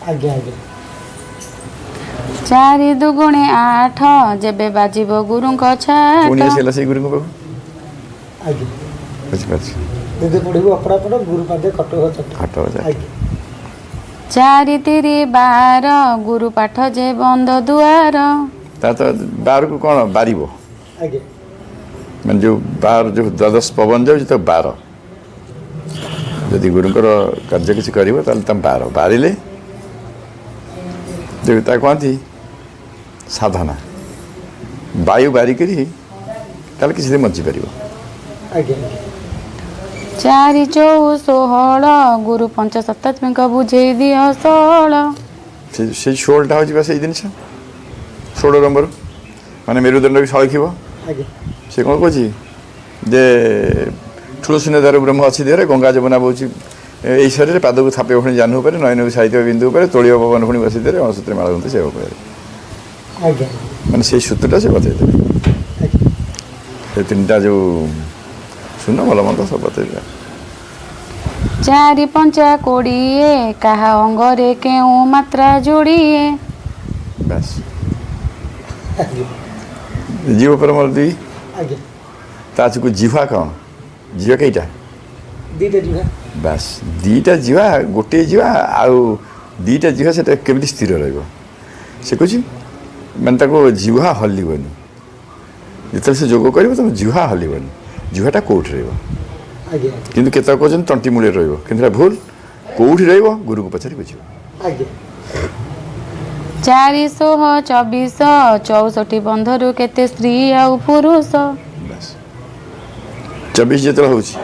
Speaker 1: ଆଜ୍ଞା ଆଜ୍ଞା।
Speaker 2: 4 ଦୁଗୁଣେ 8, ଯେବେ ବାଜିବ ଗୁରୁଙ୍କ
Speaker 3: ପୁଣି
Speaker 2: ଛାଟ।
Speaker 3: ଆସିଲା ସେଇ ଗୁରୁଙ୍କ ପାଖକୁ।
Speaker 1: ଆଜ୍ଞା।
Speaker 3: ବୁଝିପାରୁଛି।
Speaker 1: ଯଦି ପଢ଼ିବୁ ଅପରାପଟ ଗୁରୁ ପାଦେ ଖଟ ଚଟ।
Speaker 3: ଖଟ ଚଟ।
Speaker 1: ଆଜ୍ଞା।
Speaker 2: 4 ତିରି 12, ଗୁରୁ ପାଠ ଯେ ବନ୍ଦ ଦୁଆର।
Speaker 3: ତା ତ ବାରକୁ କ'ଣ ବାରିବ?
Speaker 1: ଆଜ୍ଞା।
Speaker 3: ମାନେ ଯେଉଁ ବାର, ଯେଉଁ ଦ୍ୱାଦଶ ପବନ ଯାଉଛି ତାକୁ ବାର। ଯଦି ଗୁରୁଙ୍କର କାର୍ଯ୍ୟ କିଛି କରିବ ତାହେଲେ ତମେ ବାର ବାରିଲେ ତାକୁ କହନ୍ତି ସାଧନା। ବାୟୁ ବାରିକରି ତାହେଲେ କିଛି ଦିନ ବଞ୍ଚିପାରିବ।
Speaker 1: ଆଜ୍ଞା।
Speaker 2: 4 ଚଉ 16, ଗୁରୁ ପଞ୍ଚସତାତ୍ମିକ ବୁଝେଇ ଦିଅ 16।
Speaker 3: ସେଇ 16ଟା ହେଉଛି ବା ସେଇ ଜିନିଷ, 16 ନମ୍ବର ମାନେ ମେରୁଦଣ୍ଡକୁ ସଳଖିବ।
Speaker 1: ଆଜ୍ଞା।
Speaker 3: ସେ କ'ଣ କହୁଛି ଯେ ଠୁଳ ଶୂନ୍ୟ ଦାରୁ ବ୍ରହ୍ମ ଅଛି ଦେହରେ, ଗଙ୍ଗା ଯମୁନା ବହୁଛି ଏଇ ଶରୀରରେ, ପାଦକୁ ଥାପିବ ପୁଣି ଜାହ୍ନୁ ଉପରେ, ନୟନକୁ ସାଇଥିବ ବିନ୍ଦୁ ଉପରେ, ତୋଳିବ ପବନ ପୁଣି ବସି ଦେହରେ, ଅଣସୂତ୍ରେ ମାଳ ଗୁନ୍ଥି ସେ ଉପରେ।
Speaker 1: ଆଜ୍ଞା।
Speaker 3: ମାନେ ସେଇ ସୂତ୍ରଟା ସେ ବତେଇଦେବେ। ସେ 3ଟା ଯେଉଁ ଶୂନ ଭଲ ମନ୍ଦ ସବୁ ବତେଇଦେବେ।
Speaker 2: 4 ପଞ୍ଚା 20, କାହା ଅଙ୍ଗରେ କେଉଁ ମାତ୍ରା ଯୋଡ଼ିଏ।
Speaker 3: ବାସ୍ ଜୀବ ଉପରେ ମୋର 2।
Speaker 1: ଆଜ୍ଞା।
Speaker 3: ତା ଯୋଗୁଁ ଜିହ୍ୱା କ'ଣ? ଜିହ୍ୱା କେଇଟା?
Speaker 1: 2ଟା ଜିହ୍ୱା।
Speaker 3: ବାସ୍ 2ଟା ଜିହ୍ୱା, ଗୋଟିଏ ଜିହ୍ୱା ଆଉ 2ଟା ଜିହ୍ୱା, ସେଟା କେମିତି ସ୍ଥିର ରହିବ? ସେ କହୁଛି ମାନେ ତାକୁ ଜିହ୍ୱା ହଲିବନି। ଯେତେବେଳେ ସେ ଯୋଗ କରିବ ତମ ଜିହ୍ୱା ହଲିବନି, ଜିହ୍ୱାଟା କେଉଁଠି ରହିବ?
Speaker 1: ଆଜ୍ଞା।
Speaker 3: କିନ୍ତୁ କେତେକ କହୁଛନ୍ତି ତଣ୍ଟି ମୂଳରେ ରହିବ, କିନ୍ତୁ ସେଟା ଭୁଲ। କେଉଁଠି ରହିବ ଗୁରୁକୁ ପଚାରି ବୁଝିବ।
Speaker 1: ଆଜ୍ଞା।
Speaker 2: 4 ଷୋହ 24, 64 ବନ୍ଧରୁ କେତେ ସ୍ତ୍ରୀ ଆଉ ପୁରୁଷ।
Speaker 3: ବାସ୍ 24 ଯେତେବେଳେ ହେଉଛି,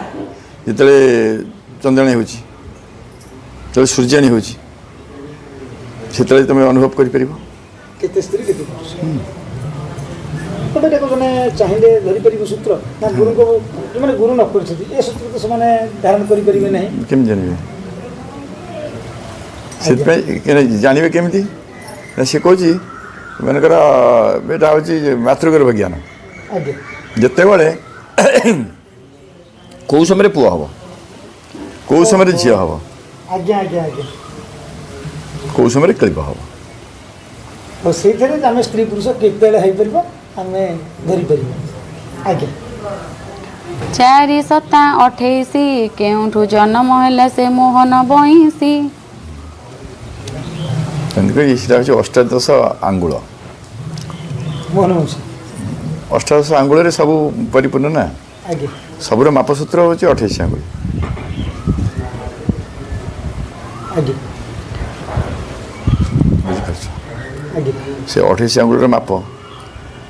Speaker 3: ଯେତେବେଳେ ଚନ୍ଦ୍ରାଣୀ ହେଉଛି, ଯେତେବେଳେ ସୂର୍ଯ୍ୟାଣୀ ହେଉଛି, ସେତେବେଳେ ତୁମେ ଅନୁଭବ କରିପାରିବ
Speaker 1: କେତେ ସ୍ତ୍ରୀ କେତେ ପୁରୁଷ। ତମେ ଏଟାକୁ ଜଣେ ଚାହିଁଲେ ଧରିପାରିବ ସୂତ୍ର ନା ଗୁରୁଙ୍କ, ଯେଉଁମାନେ ଗୁରୁ ନ କରିଛନ୍ତି ଏ ସୂତ୍ର ତ ସେମାନେ ଧାରଣ କରିପାରିବେ ନାହିଁ।
Speaker 3: କେମିତି ଜାଣିବେ? ସେଥିପାଇଁ ଜାଣିବେ କେମିତି ନା ସେ କହୁଛି ମନେକର ଏଇଟା ହେଉଛି ମାତୃଗର୍ଭ ଜ୍ଞାନ।
Speaker 1: ଆଜ୍ଞା।
Speaker 3: ଯେତେବେଳେ କେଉଁ ସମୟରେ ପୁଅ ହେବ, କେଉଁ ସମୟରେ ଝିଅ ହେବ,
Speaker 1: ଆଜ୍ଞା ଆଜ୍ଞା ଆଜ୍ଞା,
Speaker 3: କେଉଁ ସମୟରେ କ୍ଳୀବ ହେବ,
Speaker 1: ଆଉ ସେଇଥିରେ ଆମେ ସ୍ତ୍ରୀ ପୁରୁଷ କେତେବେଳେ ହେଇପାରିବ ଆମେ ଧରିପାରିବା। ଆଜ୍ଞା।
Speaker 2: 4 ସତା 28, କେଉଁଠୁ ଜନ୍ମ ହେଲା ସେ ମୋହନ ବଇଁଶୀ।
Speaker 3: ତେଣୁକରି ସେଟା ହେଉଛି ଅଷ୍ଟାଦଶ ଆଙ୍ଗୁଳ।
Speaker 1: ମୋହନ ବଇଁଶୀ।
Speaker 3: ଅଷ୍ଟାଦଶ ଆଙ୍ଗୁଳରେ ସବୁ ପରିପୂର୍ଣ୍ଣ ନା?
Speaker 1: ଆଜ୍ଞା।
Speaker 3: ସବୁର ମାପସୂତ୍ର ହେଉଛି 28 ଆଙ୍ଗୁଳି।
Speaker 1: ଆଜ୍ଞା।
Speaker 3: ବୁଝିପାରୁଛ?
Speaker 1: ଆଜ୍ଞା।
Speaker 3: ସେ 28 ଆଙ୍ଗୁଳିର ମାପ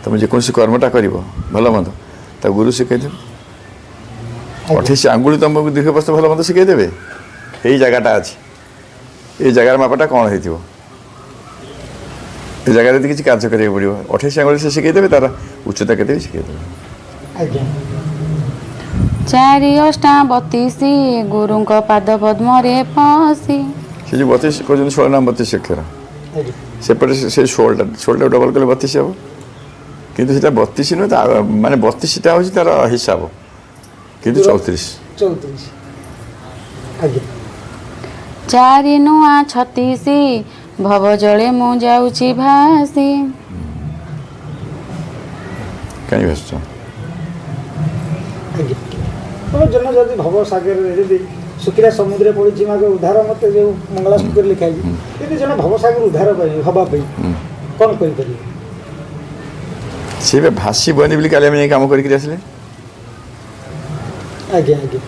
Speaker 3: ତୁମେ ଯେକୌଣସି କର୍ମଟା କରିବ ଭଲ ମନ୍ଦ ତା ଗୁରୁ ଶିଖେଇଦେବେ। 28 ଆଙ୍ଗୁଳି ତୁମକୁ ଦୀର୍ଘ ପ୍ରସ୍ତ ଭଲ ମନ୍ଦ ଶିଖେଇଦେବେ। ଏଇ ଜାଗାଟା ଅଛି, ଏଇ ଜାଗାର ମାପଟା କ'ଣ ହେଇଥିବ, ଏ ଜାଗାରେ ଯଦି କିଛି କାର୍ଯ୍ୟ କରିବାକୁ ପଡ଼ିବ 28 ଆଙ୍ଗୁଳି ସେ ଶିଖେଇଦେବେ, ତାର ଉଚ୍ଚତା କେତେ ବି ଶିଖେଇଦେବେ।
Speaker 1: ଆଜ୍ଞା।
Speaker 2: 4 ଅଷ୍ଟା 32, ଗୁରୁଙ୍କ ପାଦ ପଦ୍ମରେ ପଶି।
Speaker 3: ସେ ଯେଉଁ 32 କହୁଛନ୍ତି 16 ନାମ 32 ଅକ୍ଷର,
Speaker 1: ଆଜ୍ଞା।
Speaker 3: ସେପଟେ ସେ 16ଟା ଡବଲ କଲେ 32 ହେବ, କିନ୍ତୁ ସେଟା 32 ନୁହେଁ, ତା ମାନେ 32ଟା ହେଉଛି ତାର ହିସାବ, କିନ୍ତୁ 34।
Speaker 1: 34। ଆଜ୍ଞା।
Speaker 2: 4 ନୂଆ 36, ଭବ ଜଳେ ମୁଁ ଯାଉଛି ଭାସି।
Speaker 3: କାହିଁ ଭାସୁଛ?
Speaker 1: ଆଜ୍ଞା। ତମେ ଜଣେ ଯଦି ଭବ ସାଗରରେ ଯଦି ଶୁଖିଲା ସମୁଦ୍ରରେ ପଡ଼ିଛି ମାଗ ଉଦ୍ଧାର ମତେ, ଯେଉଁ ମଙ୍ଗଳାଷ୍ଟକରେ ଲେଖା ହେଇଛି, ଯଦି ଜଣେ ଭବସାଗର ଉଦ୍ଧାର ହବା ପାଇଁ କ'ଣ କରିପାରିବେ?
Speaker 3: ସେ ଏବେ ଭାସିବନି ବୋଲି କାଲି ଆମେ ଯାଇ କାମ କରିକି ଆସିଲେ।
Speaker 1: ଆଜ୍ଞା ଆଜ୍ଞା।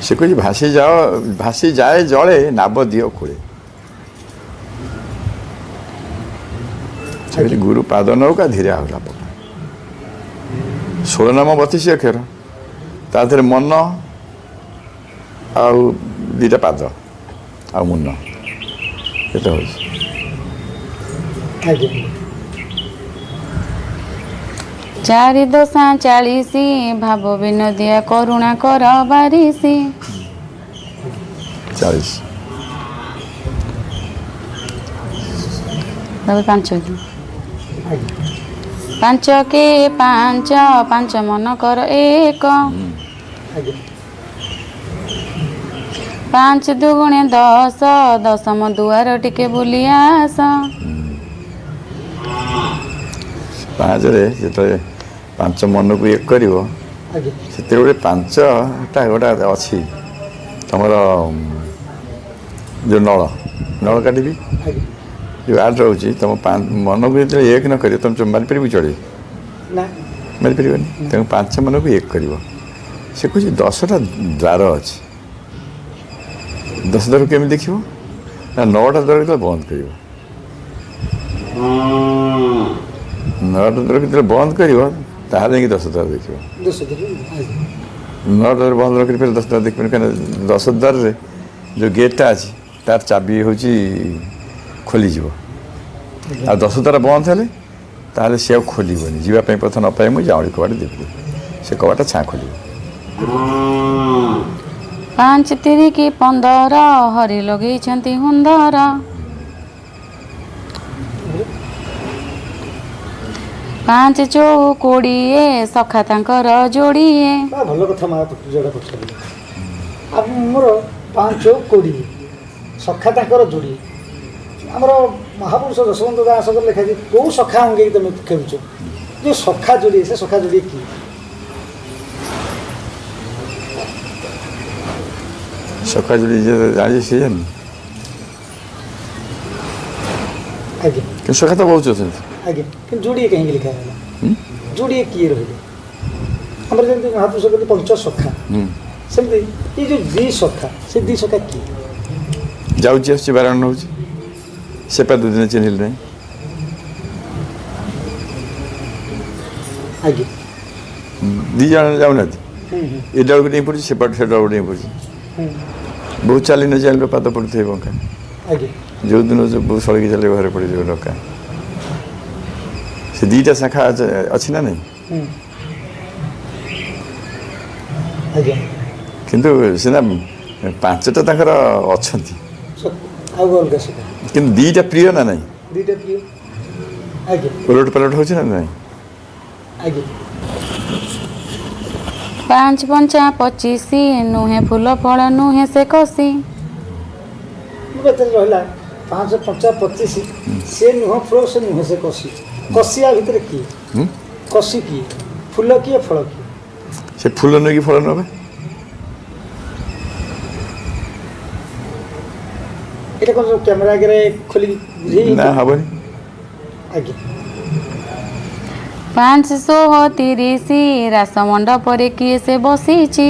Speaker 3: ସେ କହୁଛି ଭାସି ଯାଅ, ଭାସି ଯାଏ ଜଳେ ନାବ ଦିଅ କୂଳେ। ସେ କହୁଛି ଗୁରୁ ପାଦ ନୌକା ଧୀରେ ଆହୁଲା ପକା। 16 ନାମ 32 ଅକ୍ଷର, ତା ଦେହରେ ମନ ଆଉ 2ଟା ପାଦ ଆଉ ମୁନ, କେତେ ହେଉଛି?
Speaker 1: ଆଜ୍ଞା।
Speaker 2: 4 ଦଶା 40, ଭାବ ବିନୋଦିଆ କରୁଣା କର ବାରିସି।
Speaker 3: 40।
Speaker 2: ତାପରେ 5 କି 5 କେ 5, 5 ମନ କର 1।
Speaker 1: ଆଜ୍ଞା।
Speaker 2: 5 ଦୁଗୁଣେ 10, ଦଶମ ଦୁଆର ଟିକେ ବୁଲି ଆସ।
Speaker 3: ପାଞ୍ଚରେ ଯେତେବେଳେ ପାଞ୍ଚ ମନକୁ ଏକ କରିବ, ସେଥିରେ ଗୋଟେ ପାଞ୍ଚଟା ଗୋଟେ ଅଛି ତମର ଯେଉଁ ନଳ ନଳ କାଟିବି ଯେଉଁ ଆର୍ଟ ରହୁଛି, ତମ ମନକୁ ଯେତେବେଳେ ଏକ ନ କରିବ ତମେ ମାରିପାରିବ ଚଢ଼େଇ ମାରିପାରିବନି। ତେଣୁ ପାଞ୍ଚ ମନକୁ ଏକ କରିବ। ସେ କହୁଛି 10ଟା ଦ୍ୱାର ଅଛି। 10 ଦ୍ୱାରକୁ କେମିତି ଦେଖିବ ନା 9ଟା ଦ୍ୱାର ଯେତେବେଳେ ବନ୍ଦ କରିବ, 9ଟା ଦ୍ୱାର ଯେତେବେଳେ ବନ୍ଦ କରିବ ତାହେଲେ ଯାଇକି 10 ଦ୍ୱାର ଦେଖିବ। 9ଟା ଦ୍ୱାର ବନ୍ଦ ନ କରିପାରିଲେ 10 ଦ୍ୱାର ଦେଖିବନି। କାହିଁକିନା 10 ଦ୍ୱାରରେ ଯେଉଁ ଗେଟ୍ଟା ଅଛି ତାର ଚାବି ହେଉଛି ଖୋଲିଯିବ। ଆଉ 10 ଦ୍ୱାର ବନ୍ଦ ହେଲେ ତାହେଲେ ସେ ଆଉ ଖୋଲିବନି। ଯିବା ପାଇଁ ପଥ ନ ପାଇ ମୁଁ ଯାଉଳି କବାଟ ଦେବି, ସେ କବାଟଟା ଛାଁ ଖୋଲିବ।
Speaker 2: 5 ତିରିକି 15 ହରି ଲଗେଇଛନ୍ତି ହୁନ୍ଦର। 5 ଚଉ 20 ସଖା ତାଙ୍କର ଯୋଡ଼ିଏ।
Speaker 1: ଭଲ କଥା ମା ଯୋଡ଼ା ପଚାରିଲେ। ଆଉ ମୋର 5 20 ସଖା ତାଙ୍କର ଯୋଡ଼ିଏ। ଆମର ମହାପୁରୁଷ ଯଶୋବନ୍ତ ଦାସଙ୍କର ଲେଖା କେଉଁ ସଖା ଅଙ୍ଗେଇକି ତମେ ଖେଳୁଛ, ଯେଉଁ ସଖା ଯୋଡ଼ିଏ, ସେ ସଖା ଯୋଡ଼ିଏ କିଏ?
Speaker 3: ସଖା ଯୋଡ଼ିଏ ଯେ ଜାଣିଛି ସେ ଜାଣିନି।
Speaker 1: ଆଜ୍ଞା,
Speaker 3: କିନ୍ତୁ ସଖା ତ ବହୁତ ଅଛନ୍ତି।
Speaker 1: ଆଜ୍ଞା, କିନ୍ତୁ ଯୋଡ଼ିଏ କାହିଁକି ଲେଖା ହେଲା? ଯୋଡ଼ିଏ କିଏ ରହିଲେ? ଆମର ଯେମିତି ମହାପୁରୁଷ କହିଲେ ପଞ୍ଚ ସଖା, ସେମିତି ଏଇ ଯେଉଁ ଦି ସଖା, ସେ ଦି ସଖା କିଏ?
Speaker 3: ଯାଉଛି ଆସୁଛି ବାରଣ ହେଉଛି, ସେପା ଦୁଦିନ ଚିହ୍ନିଲେ ନାହିଁ।
Speaker 1: ଆଜ୍ଞା,
Speaker 3: 2 ଜଣ ଯାଉନାହାନ୍ତି, ଏ ଡାଳକୁ ଡେଇଁ ପଡ଼ୁଛି, ସେପାଟ ସେ ଡାଳକୁ ଡେଇଁ ପଡ଼ୁଛି। ବହୁତ ଚାଲି ନ ଚାଲିଲେ ପାଦ ପଡ଼ୁଥିବେ ବଙ୍କା। ଯେଉଁଦିନ ଯେଉଁ ସଳିକି ଚାଲିବ ଘରେ ପଡ଼ିଯିବ ଡକା। ସେ 2ଟା ଶାଖା ଅଛି ନା ନାହିଁ? କିନ୍ତୁ ସିନା 5ଟା ତାଙ୍କର ଅଛନ୍ତି, କିନ୍ତୁ 2ଟା ପ୍ରିୟ ନା ନାହିଁ? ଓଲଟ ପାଲଟ ହେଉଛି ନା ନାହିଁ?
Speaker 2: 5 ପଞ୍ଚା 25 ନୁହେଁ ଫୁଲ ଫଳ ନୁହେଁ ସେ କଷି।
Speaker 1: ରହିଲା 5 ପଞ୍ଚା 25 ସେ ନୁହଁ ଫୁଲ ସେ ନୁହେଁ ସେ କଷି। କଷି ଆ ଭିତରେ କିଏ? କଷି କିଏ? ଫୁଲ କିଏ, ଫଳ କିଏ?
Speaker 3: ସେ ଫୁଲ ନୁହେଁ କି ଫଳ ନୁହେଁ?
Speaker 1: ଏଇଟା କ'ଣ କ୍ୟାମେରା ଆଗରେ ଖୋଲିକି ବୁଝେଇ
Speaker 3: ନା ହବନି?
Speaker 1: ଆଜ୍ଞା।
Speaker 2: 530 ରାସ ମଣ୍ଡପରେ କିଏ ସେ ବସିଛି?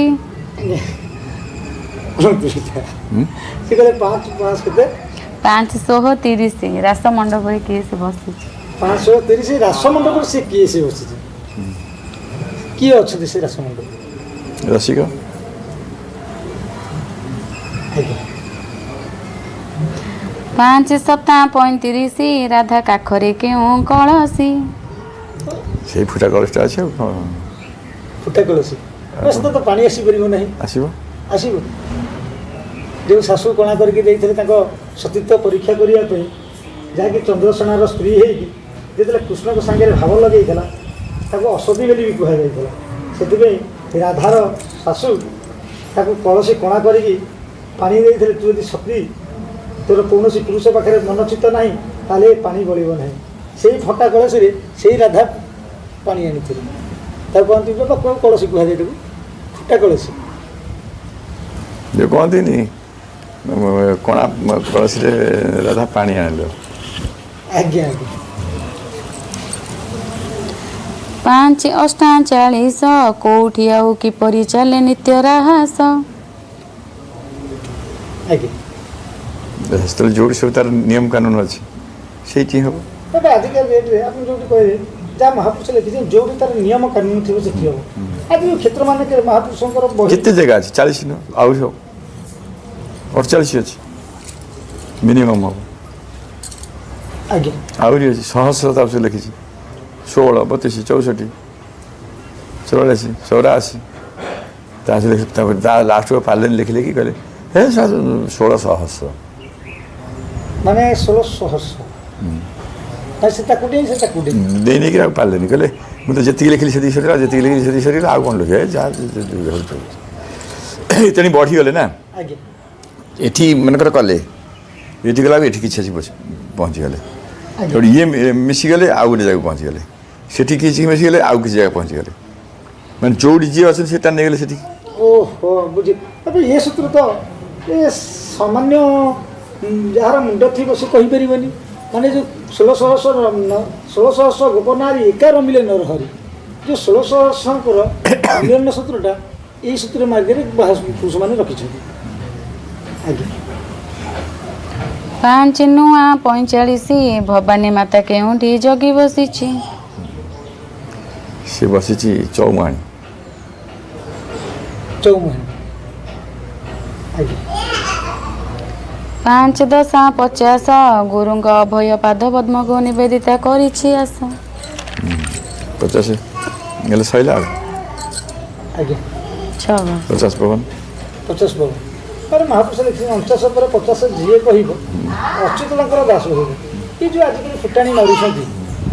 Speaker 1: ସେ କହିଲେ 5 5 କେତେ?
Speaker 2: 530 ରାସ ମଣ୍ଡପରେ କିଏ ସେ ବସିଛି?
Speaker 1: 530 ରାସ ମଣ୍ଡପରେ ସେ କିଏ ସେ ବସିଛି? କିଏ ଅଛନ୍ତି ସେ ରାସ ମଣ୍ଡପରେ?
Speaker 3: ରସିକ।
Speaker 1: ଆଜ୍ଞା।
Speaker 2: 5 7 35 ରାଧା କାଖରେ କେଉଁ କଳସୀ?
Speaker 3: ସେଇ ଫୁଟା କଳସୀଟା ଅଛି। ଆଉ କ'ଣ
Speaker 1: ଫୁଟା କଳସୀ? ସେଟା ତ ପାଣି ଆସିପାରିବ ନାହିଁ।
Speaker 3: ଆସିବ,
Speaker 1: ଆସିବ। ଯେଉଁ ଶାଶୁ କଣା କରିକି ଦେଇଥିଲେ ତାଙ୍କ ସତୀତ୍ୱ ପରୀକ୍ଷା କରିବା ପାଇଁ, ଯାହାକି ଚନ୍ଦ୍ରସେନାର ସ୍ତ୍ରୀ ହେଇକି ଯେତେବେଳେ କୃଷ୍ଣଙ୍କ ସାଙ୍ଗରେ ଭାବ ଲଗେଇଥିଲା ତାକୁ ଅସତୀ ବୋଲି ବି କୁହାଯାଇଥିଲା। ସେଥିପାଇଁ ରାଧାର ଶାଶୁ ତାକୁ କଳସୀ କଣା କରିକି ପାଣି ଦେଇଥିଲେ, ତୁ ଯଦି ସତୀ, ତୋର କୌଣସି ପୁରୁଷ ପାଖରେ ମନଚିତ ନାହିଁ, ତାହେଲେ ପାଣି ବଳିବ ନାହିଁ। ସେଇ ଫଟା କଳସୀରେ ସେଇ ରାଧା ପାଣି ଆଣିଥିଲେ। ତାକୁ କହନ୍ତି ବାବା କେଉଁ କଳସୀ କୁହାଯାଏ ତାକୁ? ଫୁଟା କଳସୀ।
Speaker 3: ଯେଉଁ କହନ୍ତିନି କଣା କଳସୀରେ ରାଧା ପାଣି ଆଣିଲ।
Speaker 1: ଆଜ୍ଞା ଆଜ୍ଞା।
Speaker 2: 5 8 40 କୋଉଠି ଆଉ କିପରି ଚାଲେ ନିତ୍ୟ ରାହାସ?
Speaker 1: ଆଜ୍ଞା।
Speaker 3: ସେତେବେଳେ ଯେଉଁଠି ସବୁ ତାର ନିୟମ କାନୁନ ଅଛି ସେଇଠି ହେବ।
Speaker 1: ଏବେ ଆଜିକା ଡେଟ୍ରେ ଆପଣ ଯେଉଁଠି କହିବେ ଯାହା ମହାପୁରୁଷ ଲେଖିଛନ୍ତି, ଯେଉଁଠି ତାର ନିୟମ କାନୁନ ଥିବ ସେଠି ହେବ। ଆଜି ଯେଉଁ କ୍ଷେତ୍ର ମାନଙ୍କରେ ମହାପୁରୁଷଙ୍କର
Speaker 3: କେତେ ଜାଗା ଅଛି? 40 ନୁହଁ ଆହୁରି ହେବ, 48 ଅଛି ମିନିମମ୍ ହେବ।
Speaker 1: ଆଜ୍ଞା,
Speaker 3: ଆହୁରି ଅଛି ସହସ୍ର ତା ଲେଖିଛି, 16 32 64 44 84 ତା ତାପରେ ତା ଲାଷ୍ଟକୁ ପାରିଲେନି ଲେଖି ଲେଖି କହିଲେ ହେ 16 ସହସ୍ର,
Speaker 1: ମାନେ 16 ସହସ୍ର। ସେ ତାକୁ ଦେଇ ସେ ତାକୁ
Speaker 3: ଦେଇ ନେଇକି ଆଉ ପାରିଲେନି। କହିଲେ ମୁଁ ତ ଯେତିକି ଲେଖିଲି ସେତିକି ସରିଗଲା, ଯେତିକି ଲେଖିଲି ସେତିକି ସରିଗଲା, ଆଉ କ'ଣ ଲେଖିବେ? ଯାହା ତେଣୁ ବଢ଼ିଗଲେ ନା।
Speaker 1: ଆଜ୍ଞା,
Speaker 3: ଏଠି ମନେକର କଲେ, ଏଠି ଗଲା ଏଠି କିଛି ଆସି ପହଞ୍ଚିଗଲେ, ତେଣୁ ଇଏ ମିଶିଗଲେ ଆଉ ଗୋଟେ ଜାଗାକୁ ପହଞ୍ଚିଗଲେ। ସେଠି କିଛି ମିଶିଗଲେ ଆଉ କିଛି ଜାଗା ପହଞ୍ଚିଗଲେ, ମାନେ ଯୋଉଠି ଯିଏ ଅଛନ୍ତି ସେଟା ନେଇଗଲେ ସେଠିକି।
Speaker 1: ଓହୋ, ବୁଝି। ଏବେ ଏ ସୂତ୍ର ତ ଏ ସାମାନ୍ୟ ଯାହାର ମୁଣ୍ଡ ଥିବ ସେ କହିପାରିବନି। ମାନେ ଯେଉଁ 16 ସହସ୍ର ଗୋପନାରୀ ଏକା ରମିଲେ ନରହରି, ଯେଉଁ 16 ସହସ୍ରଙ୍କର ମିଳନ ସୂତ୍ରଟା ଏଇ ସୂତ୍ର ମାର୍ଗରେ ପୁରୁଷମାନେ ରଖିଛନ୍ତି। ଆଜ୍ଞା।
Speaker 2: 5 ନୂଆ 45, ଭବାନୀ ମାତା କେଉଁଠି ଜଗି ବସିଛି?
Speaker 3: ସେ ବସିଛି ଚଉମୁହାଣୀ।
Speaker 1: ଚଉମୁହାଣୀ, ଆଜ୍ଞା।
Speaker 2: 5 ଦଶା 50, ଗୁରୁଙ୍କ ଅଭୟ ପାଦ ପଦ୍ମକୁ ନିବେଦିତା କରିଛି ଆଶା।
Speaker 3: 50 ହେଲେ ସଇଲା ଆଉ।
Speaker 1: ଆଜ୍ଞା।
Speaker 2: 6।
Speaker 3: 50 ପବନ।
Speaker 1: 50 ପବନ। ମାନେ ମହାପୁରୁଷ ଲେଖିଛନ୍ତି 49 ପରେ 50 ଯିଏ କହିବ ଅଚ୍ୟୁତ ତାଙ୍କର ଦାସ ହେବ। ଏ ଯେଉଁ ଆଜିକାଲି ଫୁଟାଣି ମାରୁଛନ୍ତି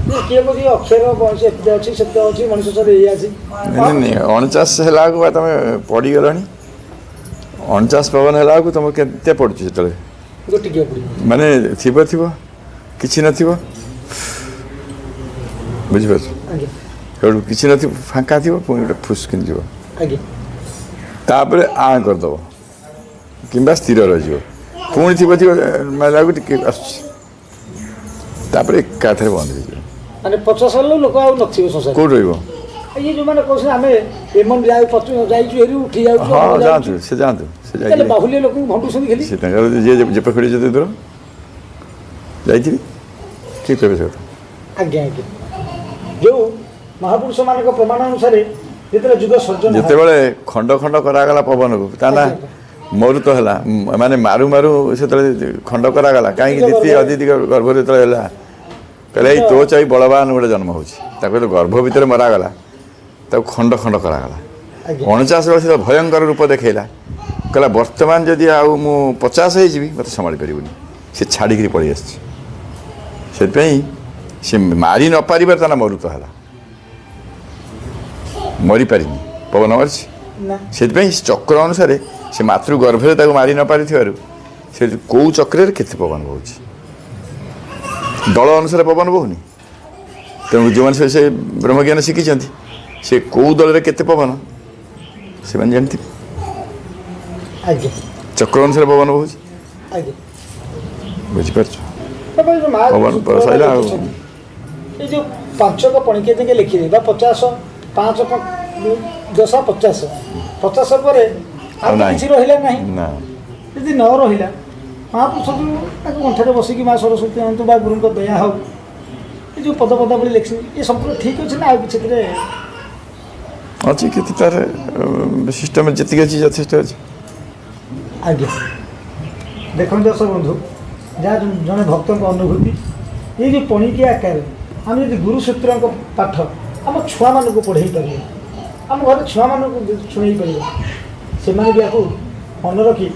Speaker 1: ଯେ କିଏ କହୁଛି ଅକ୍ଷର ବୟସ ଏତେ ଅଛି ସେତେ ଅଛି, ମଣିଷ ସର ଏଇଆ ଅଛି।
Speaker 3: ନାଇଁ ନାଇଁ, 49 ହେଲା ବେଳକୁ ବା ତମେ ପଡ଼ିଗଲଣି। 49 ପବନ ହେଲା ବେଳକୁ ତମର କେତେ ପଡ଼ୁଛି ସେତେବେଳେ?
Speaker 1: ଗୋଟିକିଆ ପଡ଼ିବ।
Speaker 3: ମାନେ ଥିବ ଥିବ କିଛି ନଥିବ, ବୁଝିପାରୁଛ?
Speaker 1: ଆଜ୍ଞା।
Speaker 3: ସେଠୁ କିଛି ନଥିବ, ଫାଙ୍କା ଥିବ, ପୁଣି ଗୋଟେ ଫୁସ୍ କିନି ଯିବ।
Speaker 1: ଆଜ୍ଞା।
Speaker 3: ତାପରେ ଆଁ କରିଦେବ କିମ୍ବା ସ୍ଥିର ରହିଯିବ। ପୁଣି ଥିବ ଥିବ ମାରିଲା ବେଳକୁ ଟିକେ ଆସୁଛି, ତାପରେ ଏକାଥରେ ବନ୍ଦ ହେଇଯିବ।
Speaker 1: ମାନେ 50 ହେଲେ ଲୋକ ଆଉ ନଥିବ ସଂସାର।
Speaker 3: କେଉଁଠି ରହିବ?
Speaker 1: ଇଏ ଯେଉଁମାନେ କହୁଛନ୍ତି ଆମେ ଏମନ ଯାଇଛୁ ହେରି ଉଠି ଯାଉଛୁ,
Speaker 3: ହଁ,
Speaker 1: ଆମେ
Speaker 3: ଯାଆନ୍ତୁ।
Speaker 1: ଯାଉଛୁ।
Speaker 3: ସେ ଯାଆନ୍ତୁ, ସେ
Speaker 1: ତାହେଲେ
Speaker 3: ଯାଇକି
Speaker 1: ବାହୁଲିଆ ଲୋକଙ୍କୁ ଭଣ୍ଡୁଛନ୍ତି ଖାଲି।
Speaker 3: ସେ ତାଙ୍କର ଯିଏ ଯେପେ ଖଡ଼ି ଯେତେ ଦୂର ଯାଇଥିବେ, ଠିକ୍ କହିବେ ସେ କଥା।
Speaker 1: ଆଜ୍ଞା ଆଜ୍ଞା, ଯେଉଁ ମହାପୁରୁଷମାନଙ୍କ ପ୍ରମାଣ ଅନୁସାରେ ଯେତେବେଳେ ଯୁଗ ସର୍ଜନ ହେଲା,
Speaker 3: ଯେତେବେଳେ ଖଣ୍ଡ ଖଣ୍ଡ କରାଗଲା ପବନକୁ, ତା ନା ମରୁତ ହେଲା, ମାନେ ମାରୁ ମାରୁ ସେତେବେଳେ ଖଣ୍ଡ କରାଗଲା କାହିଁକି? ଦ୍ୱିତୀୟ ଅଦିତି ଗର୍ଭରେ ଯେତେବେଳେ ହେଲା, କହିଲେ ଏଇ ତୋ ଚାଇ ବଳବାନ ଗୋଟେ ଜନ୍ମ ହେଉଛି। ତାକୁ ଯେତେବେଳେ ଗର୍ଭ ଭିତରେ ମରାଗଲା, ତାକୁ ଖଣ୍ଡ ଖଣ୍ଡ କରାଗଲା। 49 ବେଳେ ସେ ଭୟଙ୍କର ରୂପ ଦେଖେଇଲା। କହିଲା ବର୍ତ୍ତମାନ ଯଦି ଆଉ ମୁଁ 50 ହେଇଯିବି, ମୋତେ ସମ୍ଭାଳି ପାରିବୁନି। ସେ ଛାଡ଼ିକିରି ପଳେଇ ଆସିଛି। ସେଥିପାଇଁ ସେ ମାରି ନପାରିବାରେ ତା ନା ମରୁତ ହେଲା। ମରିପାରିନି, ପବନ ମାରିଛି।
Speaker 1: ନା।
Speaker 3: ସେଥିପାଇଁ ଚକ୍ର ଅନୁସାରେ ସେ ମାତୃ ଗର୍ଭରେ ତାକୁ ମାରି ନ ପାରିଥିବାରୁ ସେ କେଉଁ ଚକ୍ରରେ କେତେ ପବନ ବହୁଛି, ଦଳ ଅନୁସାରେ ପବନ ବହୁନି। ତେଣୁ ଯେଉଁମାନେ ସେ ବ୍ରହ୍ମଜ୍ଞାନ ଶିଖିଛନ୍ତି, ସେ କେଉଁ ଦଳରେ କେତେ ପବନ ସେମାନେ ଜାଣିଥିବେ।
Speaker 1: ଆଜ୍ଞା।
Speaker 3: ଚକ୍ର ଅନୁସାରେ ପବନ ବହୁଛି।
Speaker 1: ଆଜ୍ଞା।
Speaker 3: ବୁଝିପାରୁଛ?
Speaker 1: ତାପରେ ଯୋଉ ମା
Speaker 3: ପବନ
Speaker 1: ସୂତ୍ରଟା
Speaker 3: ସଇଲା ଆଉ।
Speaker 1: ଲେଖିଛନ୍ତି, ଏଇ ଯେଉଁ ପାଞ୍ଚକ ପଣିକିଆ ଯାକେ ଲେଖିଲେ ବା 50, 5 ଦଶା 50, 50 ପରେ ଆଉ
Speaker 3: ଆଉ
Speaker 1: ତ
Speaker 3: ନାହିଁ।
Speaker 1: କିଛି ରହିଲା ନାହିଁ।
Speaker 3: ନା।
Speaker 1: ଯଦି ନ ରହିଲା, ମହାପୁରୁଷ ଯେଉଁ ତାଙ୍କ କଣ୍ଠରେ ବସିକି ମା ସରସ୍ୱତୀ ହୁଅନ୍ତୁ ବା ଗୁରୁଙ୍କ ଦୟା ହଉ, ଏ ଯେଉଁ ପଦ ପଦାବଳୀ ଲେଖିଛନ୍ତି, ଏ ସମ୍ପୂର୍ଣ୍ଣ ଠିକ୍ ଅଛି ନା ଆଉ କିଛି ଏଥିରେ
Speaker 3: ଅଛି କେତେ? ତାର ସିଷ୍ଟମ ଯେତିକି ଅଛି ଯଥେଷ୍ଟ ଅଛି।
Speaker 1: ଆଜ୍ଞା, ଦେଖନ୍ତୁ ଦର୍ଶକ ବନ୍ଧୁ, ଯାହା ଜଣେ ଭକ୍ତଙ୍କ ଅନୁଭୂତି, ଏଇ ଯେଉଁ ପଣିକିଆ ଆକାରରେ ଆମେ ଯଦି ଗୁରୁସୂତ୍ରଙ୍କ ପାଠ ଆମ ଛୁଆମାନଙ୍କୁ ପଢ଼େଇ ପାରିବା, ଆମ ଘରେ ଛୁଆମାନଙ୍କୁ ଯଦି ଶୁଣେଇ ପାରିବା, ସେମାନେ ବି ୟାକୁ ମନେ ରଖି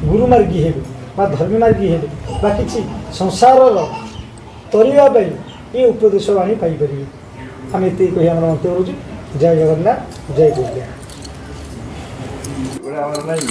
Speaker 1: ଗୁରୁମାର୍ଗୀ ହେବେ ବା ଧର୍ମମାର୍ଗୀ ହେବେ ବା କିଛି ସଂସାରର ତରିବା ପାଇଁ ଏ ଉପଦେଶ ବାଣୀ ପାଇପାରିବେ। ଆମେ ଏତିକି କହି ଆମର ମନ୍ତବ୍ୟ ରହୁଛୁ। ଜୟ ଜଗନ୍ନାଥ, ଜୟ ଗୁରୁଦେବ।
Speaker 3: ଆମର ନାହିଁ।